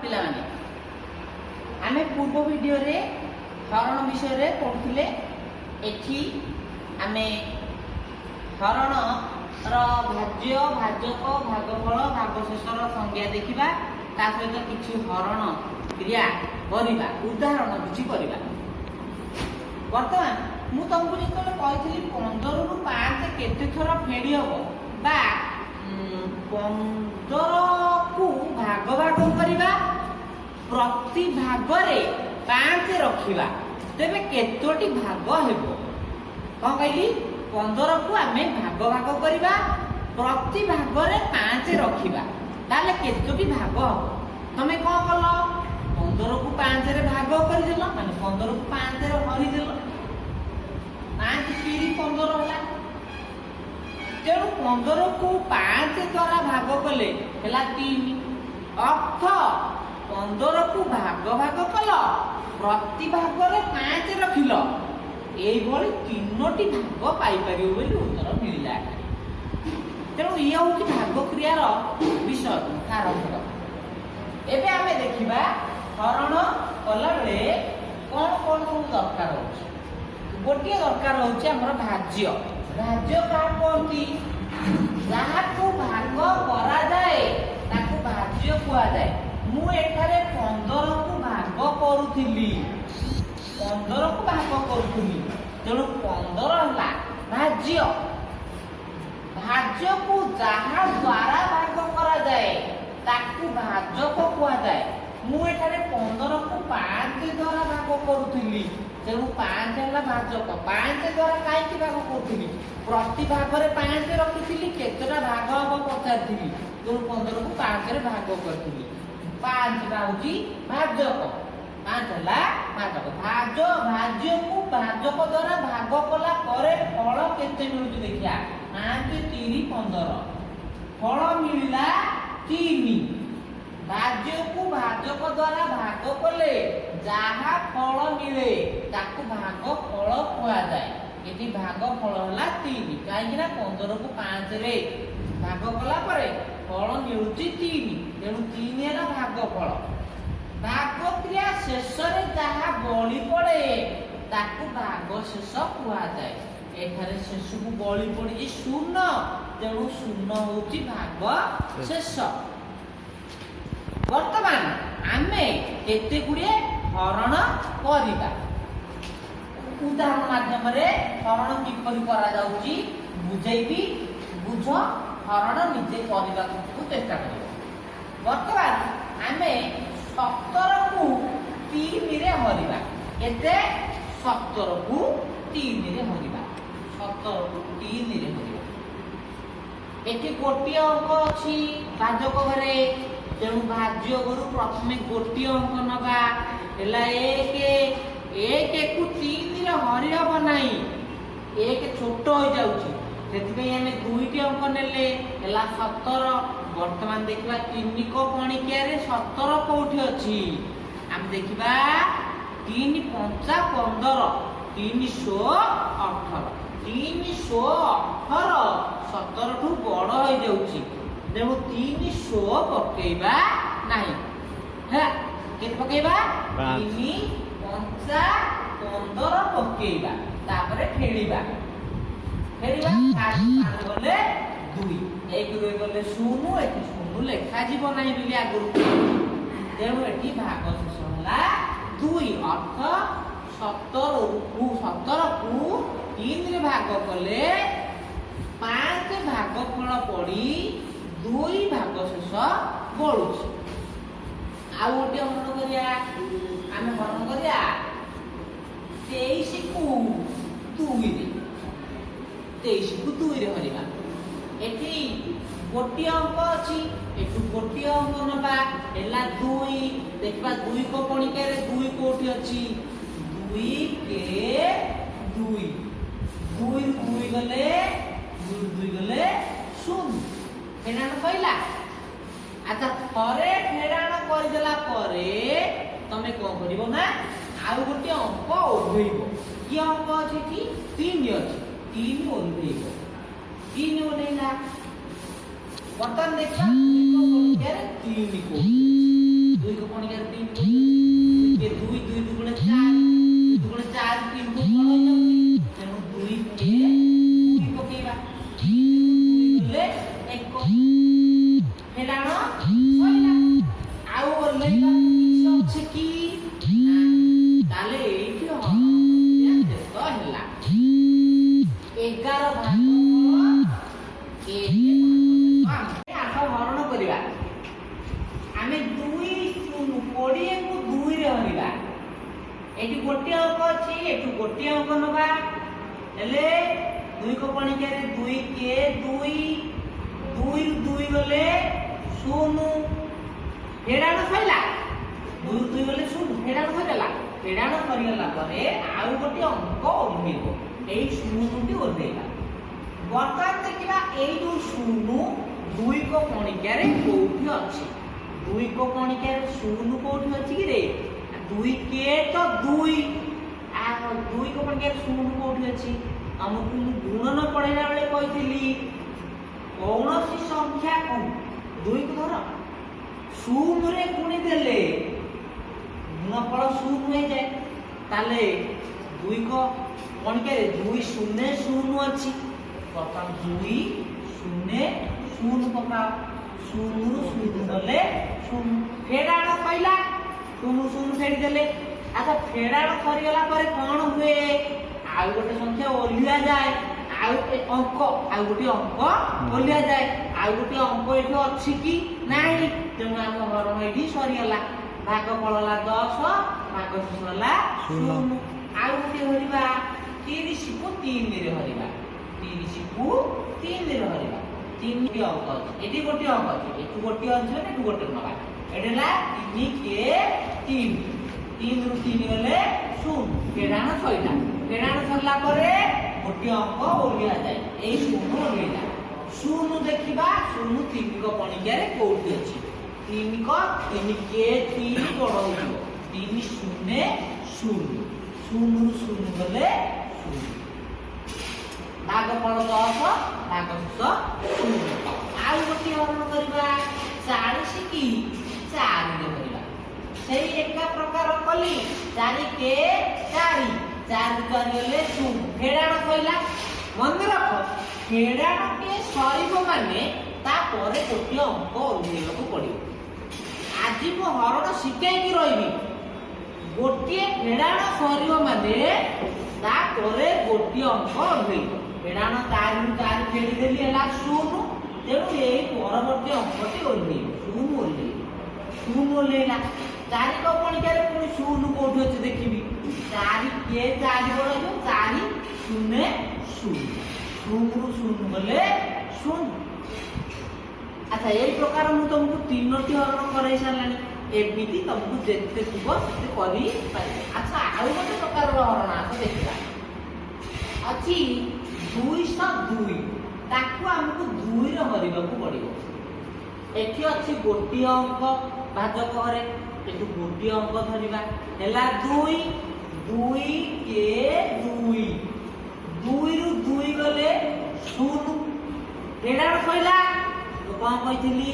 ପିଲାମାନେ, ଆମେ ପୂର୍ବ ଭିଡ଼ିଓରେ ହରଣ ବିଷୟରେ ପଢ଼ୁଥିଲେ। ଏଠି ଆମେ ହରଣର ଭାଜ୍ୟ, ଭାଜକ, ଭାଗଫଳ, ଭାଗଶେଷର ସଂଜ୍ଞା ଦେଖିବା। ତା ସହିତ କିଛି ହରଣ କ୍ରିୟା କରିବା, ଉଦାହରଣ କିଛି କରିବା। ବର୍ତ୍ତମାନ ମୁଁ ତମକୁ ଯେତେବେଳେ କହିଥିଲି 15ରୁ 5 କେତେ ଥର ଫେଡ଼ି ହବ ବା 15କୁ ଭାଗ ଭାଗ କରିବା, ପ୍ରତି ଭାଗରେ 5 ରଖିବା, ତେବେ କେତୋଟି ଭାଗ ହେବ? କଣ କହିଲି? 15କୁ ଆମେ ଭାଗ ଭାଗ କରିବା, ପ୍ରତି ଭାଗରେ 5 ରଖିବା, ତାହେଲେ କେତୋଟି ଭାଗ ହବ? ତମେ କଣ କଲ? 15କୁ 5ରେ ଭାଗ କରିଦେଲ, ମାନେ 15କୁ 5ରେ ହରିଦେଲ। 5 ତିରି 15 ହେଲା। ତେଣୁ 15କୁ 5 ଦ୍ୱାରା ଭାଗ କଲେ ହେଲା 3। ଅର୍ଥ 15କୁ ଭାଗ ଭାଗ କଲ, ପ୍ରତି ଭାଗରେ 5 ରଖିଲ, ଏଇଭଳି ତିନୋଟି ଭାଗ ପାଇପାରିବ ବୋଲି ଉତ୍ତର ମିଳିଲା ଏଠାରେ। ତେଣୁ ଇଏ ହେଉଛି ଭାଗ କ୍ରିୟାର ବିଷୟ, ସାରାଂଶ କଥା। ଏବେ ଆମେ ଦେଖିବା ହରଣ କଲାବେଳେ କଣ କଣ ସବୁ ଦରକାର ହଉଛି। ଗୋଟିଏ ଦରକାର ହଉଛି ଆମର ଭାଜ୍ୟ। ଭାଜ୍ୟ କାହାକୁ କୁହନ୍ତି? ଯାହାକୁ ଭାଗ କରାଯାଏ, ତାକୁ ଭାଜ୍ୟ କୁହାଯାଏ। ମୁଁ ଏଠାରେ 15କୁ ଭାଗ କରୁଥିଲି, 15କୁ ଭାଗ କରୁଥିଲି, ତେଣୁ 15 ହେଲା ଭାଜ୍ୟ। ଭାଜ୍ୟକୁ ଯାହା ଦ୍ୱାରା ଭାଗ କରାଯାଏ, ତାକୁ ଭାଜକ କୁହାଯାଏ। ମୁଁ ଏଠାରେ 15କୁ 5 ଦ୍ୱାରା ଭାଗ କରୁଥିଲି, ତେଣୁ 5 ହେଲା ଭାଜକ। 5 ଦ୍ୱାରା କାହିଁକି ଭାଗ କରୁଥିଲି? ପ୍ରତି ଭାଗରେ 5 ରଖିଥିଲି, କେତେଟା ଭାଗ ହବ ପଚାରିଥିଲି, ତେଣୁ 15କୁ 5ରେ ଭାଗ କରିଥିଲି। 5ଟା ହଉଛି ଭାଜକ। 5 ହେଲା ଭାଜକ। ଭାଜ୍ୟକୁ ଭାଜକ ଦ୍ୱାରା ଭାଗ କଲା ପରେ ଫଳ କେତେ ମିଳୁଛି ଦେଖିବା। 5 ତିରି 15, ଫଳ ମିଳିଲା 3। ଭାଜ୍ୟକୁ ଭାଜକ ଦ୍ୱାରା ଭାଗ କଲେ ଯାହା ଫଳ ମିଳେ, ତାକୁ ଭାଗ ଫଳ କୁହାଯାଏ। ଏଠି ଭାଗ ଫଳ ହେଲା 3। କାହିଁକି ନା 15କୁ 5ରେ ଭାଗ କଲା ପରେ ଫଳ ମିଳୁଛି 3, ତେଣୁ 3 ହେଲା ଭାଗ ଫଳ। ଭାଗ କ୍ରିୟା ଶେଷରେ ଯାହା ବଳି ପଡେ, ତାକୁ ଭାଗ ଶେଷ କୁହାଯାଏ। ଏଠାରେ ଶେଷକୁ ବଳି ପଡିଛି ଶୂନ, ତେଣୁ ଶୂନ ହଉଛି ଭାଗ ଶେଷ। ବର୍ତ୍ତମାନ ଆମେ କେତେ ଗୁଡ଼ିଏ ହରଣ କରିବା। ଉଦାହରଣ ମାଧ୍ୟମରେ ହରଣ କିପରି କରାଯାଉଛି ବୁଝେଇବି, ବୁଝ। ହରଣ ନିଜେ କରିବାକୁ ଚେଷ୍ଟା କରିବ। ବର୍ତ୍ତମାନ ଆମେ 17କୁ 3ରେ ହରିବା। କେତେ? 17କୁ 3ରେ ହରିବା। 17କୁ 3ରେ ହରିବା। ଏଠି ଗୋଟିଏ ଅଙ୍କ ଅଛି ଭାଜକ ଘରେ, ତେଣୁ ଭାଜ୍ୟ ଘରୁ ପ୍ରଥମେ ଗୋଟିଏ ଅଙ୍କ ନବା, ହେଲା 1। 1କୁ 3ରେ ହରି ହବ ନାହିଁ, 1 ଛୋଟ ହେଇଯାଉଛି। ସେଥିପାଇଁ ଆମେ ଦୁଇଟି ଅଙ୍କ ନେଲେ, ହେଲା 17। ବର୍ତ୍ତମାନ ଦେଖିବା ତିନିକ ପଣିକିଆରେ 17 କୋଉଠି ଅଛି। ଆମେ ଦେଖିବା 3 ପଞ୍ଚା 15, 3 ଷୋ 18। 3 ଷୋ 18 17ଠୁ ବଡ଼ ହେଇଯାଉଛି, ତେଣୁ 3 ଷୋ ପକେଇବା ନାହିଁ। ହେଲା, କେତେ ପକେଇବା? 5। 3 ପଞ୍ଚା 15 ପକେଇବା। ତାପରେ ଫେଡ଼ିବା। ଫେଡ଼ିବା, 5 ଗଲେ 2, 1 ରହିଗଲେ 0। ଏଠି ଶୂନ ଲେଖାଯିବ ନାହିଁ ବୋଲି ଆଗରୁ କହିଲି। ତେଣୁ ଏଠି ଭାଗ ଶେଷ ହେଲା 2। ଅର୍ଥ 17କୁ 3ରେ ଭାଗ କଲେ 5 ଭାଗ ଫଳ ପଡ଼ି 2 ଭାଗ ଶେଷ ବଳୁଛି। ଆଉ ଗୋଟିଏ ହରଣ କରିବା। ଆମେ ହରଣ କରିବା 23କୁ 2ରେ। 23କୁ 2ରେ ହରିବା। ଏଠି ଗୋଟିଏ ଅଙ୍କ ଅଛି, ଏଠୁ ଗୋଟିଏ ଅଙ୍କ ନବା, ହେଲା 2। ଦେଖିବା ଦୁଇ ପଣିକାରେ 2 କୋଉଠି ଅଛି। 2 କେ 2। 2ରୁ 2 ଗଲେ, 2ରୁ 2 ଗଲେ 0। ଫେଡ଼ାଣ ସଇଲା। ଆଚ୍ଛା, ଥରେ ଫେଡ଼ାଣ କରିଦେଲା ପରେ ତମେ କଣ କରିବ ନା ଆଉ ଗୋଟିଏ ଅଙ୍କ ଓହ୍ଲେଇବ। କି ଅଙ୍କ ଅଛି ଏଠି? 3 ଅଛି। 3 ଓହ୍ଲେଇବ। 3 ଓହ୍ଲେଇଲା। ବର୍ତ୍ତମାନ ଦେଖିବା ଦୁଇ ପଣିକିଆରେ 3 କୋଉଠି। ଦୁଇ ଏଠି ଗୋଟିଏ ଅଙ୍କ ଅଛି, ଏଠୁ ଗୋଟିଏ ଅଙ୍କ ନବା। ହେଲେ ଦୁଇ ପଣିକିଆରେ ଦୁଇ କେ ଦୁଇ, ଦୁଇରୁ ଦୁଇ ଗଲେ ଶୂନ। ଫେଡ଼ାଣ ସରିଲା। ଦୁଇରୁ ଦୁଇ ଗଲେ ଶୂନ। ଫେଡ଼ାଣ ସରିଗଲା। ଫେଡ଼ାଣ ସରିଗଲା ପରେ ଆଉ ଗୋଟିଏ ଅଙ୍କ ଓହ୍ଲେଇବ। ଏଇ ଶୂନଟି ଓହ୍ଲେଇବା। ବର୍ତ୍ତମାନ ଦେଖିବା, ଏଇ ଯୋଉ ଶୂନ ଦୁଇକ ପଣିକିଆରେ କୋଉଠି ଅଛି? ଦୁଇକ ପଣିକିଆରେ ଶୂନ କୋଉଠି ଅଛି କି ରେ? ଦୁଇ କେ ତ ଦୁଇ। ଆଉ ଦୁଇକ ପଣିକିଆରେ ଶୂନ କୋଉଠି ଅଛି? ତମକୁ ମୁଁ ଗୁଣନ ପଢେଇଲା ବେଳେ କହିଥିଲି, କୌଣସି ସଂଖ୍ୟାକୁ, ଦୁଇକୁ ଧର, ଶୂନରେ ଗୁଣି ଦେଲେ ଗୁଣଫଳ ଶୂନ ହେଇଯାଏ। ତାହେଲେ ଦୁଇକ ପଣିକିଆରେ ଦୁଇ ଶୂନ ଶୂନ ଅଛି। ବର୍ତ୍ତମାନ ଦୁଇ ଶୂନ ଶୂନ ପକାଅ। ଶୂନରୁ ଶୂନ ଗଲେ ଶୂନ। ଫେଡ଼ାଣ ସଇଲା। ଶୂନ ଶୂନ ଫେଡ଼ି ଦେଲେ। ଆଚ୍ଛା, ଫେଡ଼ାଣ ସରିଗଲା ପରେ କଣ ହୁଏ? ଆଉ ଗୋଟେ ସଂଖ୍ୟା ଓହ୍ଲିଆ ଯାଏ, ଆଉ ଏ ଅଙ୍କ, ଆଉ ଗୋଟିଏ ଅଙ୍କ ଓହ୍ଲିଆ ଯାଏ। ଆଉ ଗୋଟିଏ ଅଙ୍କ ଏଠି ଅଛି କି? ନାହିଁ। ତେଣୁ ଆମ ହରଣ ଏଠି ସରିଗଲା। ଭାଗ ଫଳ ହେଲା 10, ଭାଗ ଶେଷ ହେଲା ଶୂନ। ଶୂନ। ଆଉ ଗୋଟିଏ ହରିବା। 30କୁ ତିନିରେ ହରିବା। 30କୁ ତିନିରେ ହରିବା। ତିନିଟି ଅଙ୍କ ଅଛି। ଏଠି ଗୋଟିଏ ଅଙ୍କ ଅଛି। ଏଠୁ ଗୋଟିଏ ଅଛି ମାନେ ଏଠୁ ଗୋଟେ ନବା। ଏଠି ହେଲା ତିନି କେ ତିନି। ତିନିରୁ ତିନି ଗଲେ ଶୂନ। ଫେଡ଼ାଣ ସରିଲା। ଫେଡ଼ାଣ ସରିଲା ପରେ ଗୋଟିଏ ଅଙ୍କ ଓହ୍ଲିଆ ଯାଏ। ଏଇ ଶୂନ ଓହ୍ଲେଇଲା। ଶୂନ ଦେଖିବା, ଶୂନ ତିନିକ ପଣିକିଆରେ କୋଉଠି ଅଛି? ତିନିକ, ତିନି କେ ତିନି ବଡ ହେଇଯିବ। ତିନି ଶୂନ ଶୂନ। ଶୂନରୁ ଶୂନ ଗଲେ ଶୂନ। ଭାଗ ଫଳ 10, ଭାଗ ଶେଷ ଶୂନ। ଆଉ ଗୋଟିଏ ହରଣ କରିବା। 40 କି ଚାରିରେ କରିବା। ସେଇ ଏକା ପ୍ରକାର କଲି। ଚାରି କେ ଚାରି, ଚାରି ଚାରି ଗଲେ ଶୂନ। ଫେଡ଼ାଣ ସଇଲା। ମନେ ରଖ, ଫେଡ଼ାଣଟିଏ ସରିବ ମାନେ ତାପରେ ଗୋଟିଏ ଅଙ୍କ ଓହ୍ଲେଇବାକୁ ପଡିବ। ଆଜି ମୁଁ ହରଣ ଶିଖେଇକି ରହିବି। ଗୋଟିଏ ଫେଡ଼ାଣ ସରିବ ମାନେ ତାପରେ ଗୋଟିଏ ଅଙ୍କ ଓହ୍ଲେଇବ। ଫେଡ଼ାଣ ଚାରିରୁ ଚାରି ଫେଡ଼ିଦେଲି, ହେଲା ଶୂନ। ତେଣୁ ଏଇ ପରବର୍ତ୍ତୀ ଅଙ୍କଟି ଓହ୍ଲେଇବ, ଶୂନ ଓହ୍ଲେଇବ। ଶୂନ ଓହ୍ଲେଇଲା। ଚାରି ପଣିକାରେ ପୁଣି ଶୂନ କୋଉଠି ଅଛି ଦେଖିବି। ଚାରି କେ ଚାରି ବଡ ହେଇଯିବ। ଚାରି ଶୂନ ଶୂନ। ଶୂନରୁ ଶୂନ ଗଲେ ଶୂନ। ଆଚ୍ଛା, ଏଇ ପ୍ରକାର ମୁଁ ତମକୁ ତିନୋଟି ହରଣ କରେଇ ସାରିଲାଣି। ଏମିତି ତମକୁ ଯେତେ ଥିବ ସେତେ କରିପାରିବ। ଆଚ୍ଛା, ଆଉ ଗୋଟେ ପ୍ରକାରର ହରଣ ଆସ ଦେଖିବା। ଅଛି 202। ତାକୁ ଆମକୁ ଦୁଇରେ ହରିବାକୁ ପଡିବ। ଏଠି ଅଛି ଗୋଟିଏ ଅଙ୍କ ଭାଜକ ଘରେ। ଏଠୁ ଗୋଟିଏ ଅଙ୍କ ଧରିବା। ହେଲା ଦୁଇ, ଦୁଇ କେ ଦୁଇ। ଦୁଇରୁ ଦୁଇ ଗଲେ ଶୂନ। ଫେଡ଼ାଣ ସଇଲା। ମୁଁ କଣ କହିଥିଲି?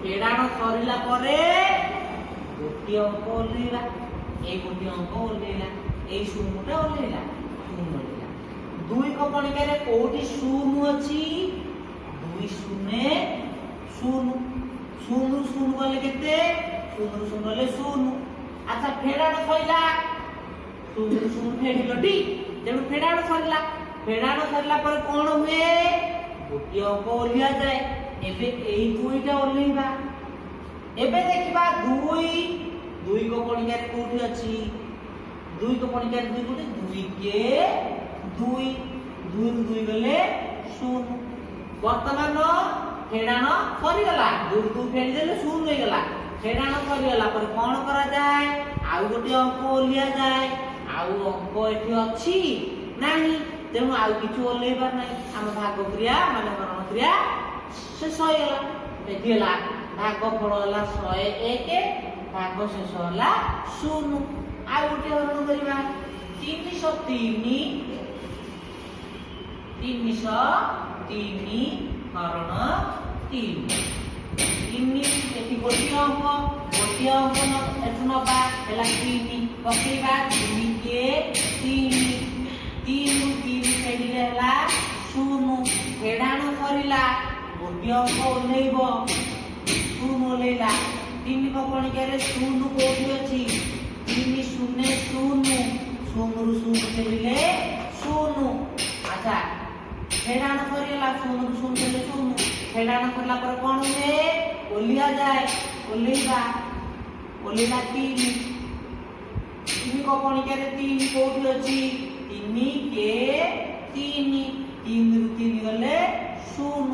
ଫେଡ଼ାଣ ସରିଲା ପରେ ଗୋଟିଏ ଅଙ୍କ ଓହ୍ଲେଇବା। ଏଇ ଗୋଟିଏ ଅଙ୍କ ଓହ୍ଲେଇଲା। ଏଇ ଶୂନଟା ଓହ୍ଲେଇଲା। ଶୂନ ଓହ୍ଲେଇଲା। ଦୁଇ କପଣିକାରେ କୋଉଠି ଶୂନ ଅଛି? ଦୁଇ ଶୂନ ଶୂନ। ଶୂନରୁ ଶୂନ ଗଲେ କେତେ? ଶୂନରୁ ଶୂନ ଗଲେ ଶୂନ। ଆଚ୍ଛା, ଫେଡ଼ାଣ ସଇଲା। ଶୂନରୁ ଶୂନ ଫେଡ଼ିଲଟି। ତେଣୁ ଫେଡ଼ାଣ ସରିଲା। ଫେଡ଼ାଣ ସରିଲା ପରେ କଣ ହୁଏ? ଗୋଟିଏ ଅଙ୍କ ଓହ୍ଲିଆ ଯାଏ। ଏବେ ଏଇ ଦୁଇଟା ଓହ୍ଲେଇବା। ଏବେ ଦେଖିବା, ଦୁଇ ଦୁଇ କପଣିକାରେ କୋଉଠି ଅଛି? ଦୁଇ କପଣିକାରେ ଦୁଇ କୋଉଠି? ଦୁଇ କେ ଦୁଇ। ଦୁଇରୁ ଦୁଇ ଗଲେ ଶୂନ। ବର୍ତ୍ତମାନ ଫେଡ଼ାଣ ସରିଗଲା। ଦୁଇ ଦୁଇ ଫେଡ଼ିଦେଲେ ଶୂନ ହେଇଗଲା। ଫେଡ଼ାଣ ସରିଗଲା ପରେ କଣ କରାଯାଏ? ଆଉ ଗୋଟିଏ ଅଙ୍କ ଓହ୍ଲିଆ ଯାଏ। ଆଉ ଅଙ୍କ ଏଠି ଅଛି ନାହିଁ। ତେଣୁ ଆଉ କିଛି ଓହ୍ଲେଇବାର ନାହିଁ। ଆମ ଭାଗ କ୍ରିୟା ମାନେ ହରଣ କ୍ରିୟା ଶେଷ ହେଇଗଲା। ଏଠି ହେଲା ଭାଗ ଫଳ ହେଲା 101, ଭାଗ ଶେଷ ହେଲା ଶୂନ। ଆଉ ଗୋଟିଏ ହରଣ କରିବା। 303। 303 ହରଣ ତିନି। ତିନି, ଏଠି ଗୋଟିଏ ଅଙ୍କ। ଗୋଟିଏ ଅଙ୍କ ଏଠୁ ନବା। ହେଲା ତିନି ପକେଇବା। ତିନି କେ ତିନି। ତିନିରୁ ତିନି ଫେଡ଼ିଲେ ହେଲା ଶୂନ। ଫେଡ଼ାଣ ସରିଲା। ଗୋଟିଏ ଅଙ୍କ ଓହ୍ଲେଇବ। ଶୂନ ଓହ୍ଲେଇଲା। ତିନି କପଣିକାରେ ଶୂନ କୋଉଠି ଅଛି? ତିନି ଶୂନ ଶୂନ। ଶୂନରୁ ଶୂନ ଫେରିଲେ ଶୂନ। ଆଚ୍ଛା, ଫେଡ଼ାଣ ସରିଗଲା। ଶୂନରୁ ଶୂନ ଫେରିଲେ ଶୂନ। ଫେଡ଼ାଣ ସରିଲା ପରେ କଣ ହୁଏ? ଓହ୍ଲିଆ ଯାଏ। ଓହ୍ଲେଇବା। ଓହ୍ଲେଇଲା ତିନି। ତିନି କପଣିକାରେ ତିନି କୋଉଠି ଅଛି? ତିନି କେ ତିନି। ତିନିରୁ ତିନି ଗଲେ ଶୂନ।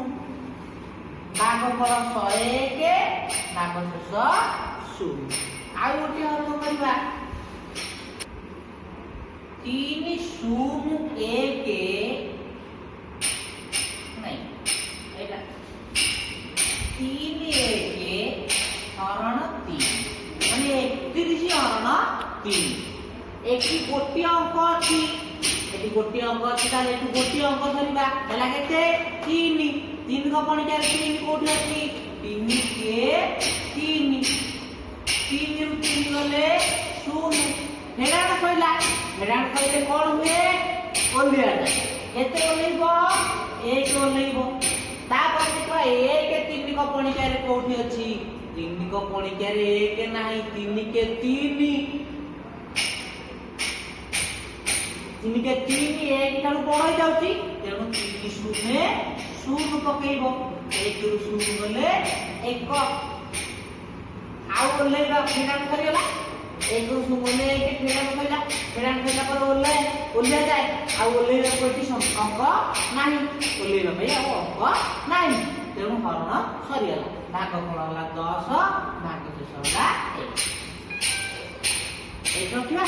ଭାଗଫଳ 101, ଭାଗ ଶେଷ ଶୂନ। ଆଉ ଗୋଟିଏ ଅଙ୍କ କରିବା। ତିନି ଶୂନ ଏକ, ନାଇଁ, ଏଇଟା ତିନି ଏକ ହରଣ ତିନି, ମାନେ 31 ହରଣ ତିନି। ଏଠି ଗୋଟିଏ ଅଙ୍କ ଅଛି। ଏଠି ଗୋଟିଏ ଅଙ୍କ ଅଛି, ତାହେଲେ ଏଠି ଗୋଟିଏ ଅଙ୍କ ଧରିବା। ହେଲା କେତେ? ତିନି। ତିନି କପଣିକାରେ ତିନି କୋଉଠି ଅଛି? ତିନି କେ ତିନି। ତିନିରୁ ତିନି ଗଲେ ଶୂନ। ଫେଡ଼ାଣ ସଇଲା। ଫେଡ଼ାଣ ସଇଲେ କଣ ହୁଏ? ଓହ୍ଲେଇବା ଯାଏ। କେତେ ଓହ୍ଲେଇବ? ଏକ ଓହ୍ଲେଇବ। ତାପରେ ଦେଖିବା, ଏକ ତିନି କପଣିକାରେ କୋଉଠି ଅଛି? ତିନି କପଣିକାରେ ଏକ ନାହିଁ। ତିନି କେ ତିନି, ତିନି କେ ତିନି, ଏକ ଠାରୁ ବଡ ହେଇଯାଉଛି। ତେଣୁ ତିନି ଶୂନ ଶୂନ ପକେଇବ। ଏକରୁ ଶୂନ ଗଲେ ଏକ। ଆଉ ଓହ୍ଲେଇବା। ଫେଡ଼ାଣ ସରିଗଲା। ଏକରୁ ଶୂନ ଗଲେ ଏକ। ଫେଡ଼ାଣ ସରିଲା। ଫେଡ଼ାଣ ସରିଲା ପରେ ଓହ୍ଲେଇବା ଯାଏ। ଆଉ ଓହ୍ଲେଇବାକୁ ଏଠି ଅଙ୍କ ନାହିଁ। ଓହ୍ଲେଇବା ପାଇଁ ଆଉ ଅଙ୍କ ନାହିଁ। ତେଣୁ ହରଣ ସରିଗଲା। ଭାଗଫଳ ହେଲା 10, ଭାଗ ଶେଷ ହେଲା ଏକ। ଏଇଠି ରଖିବା।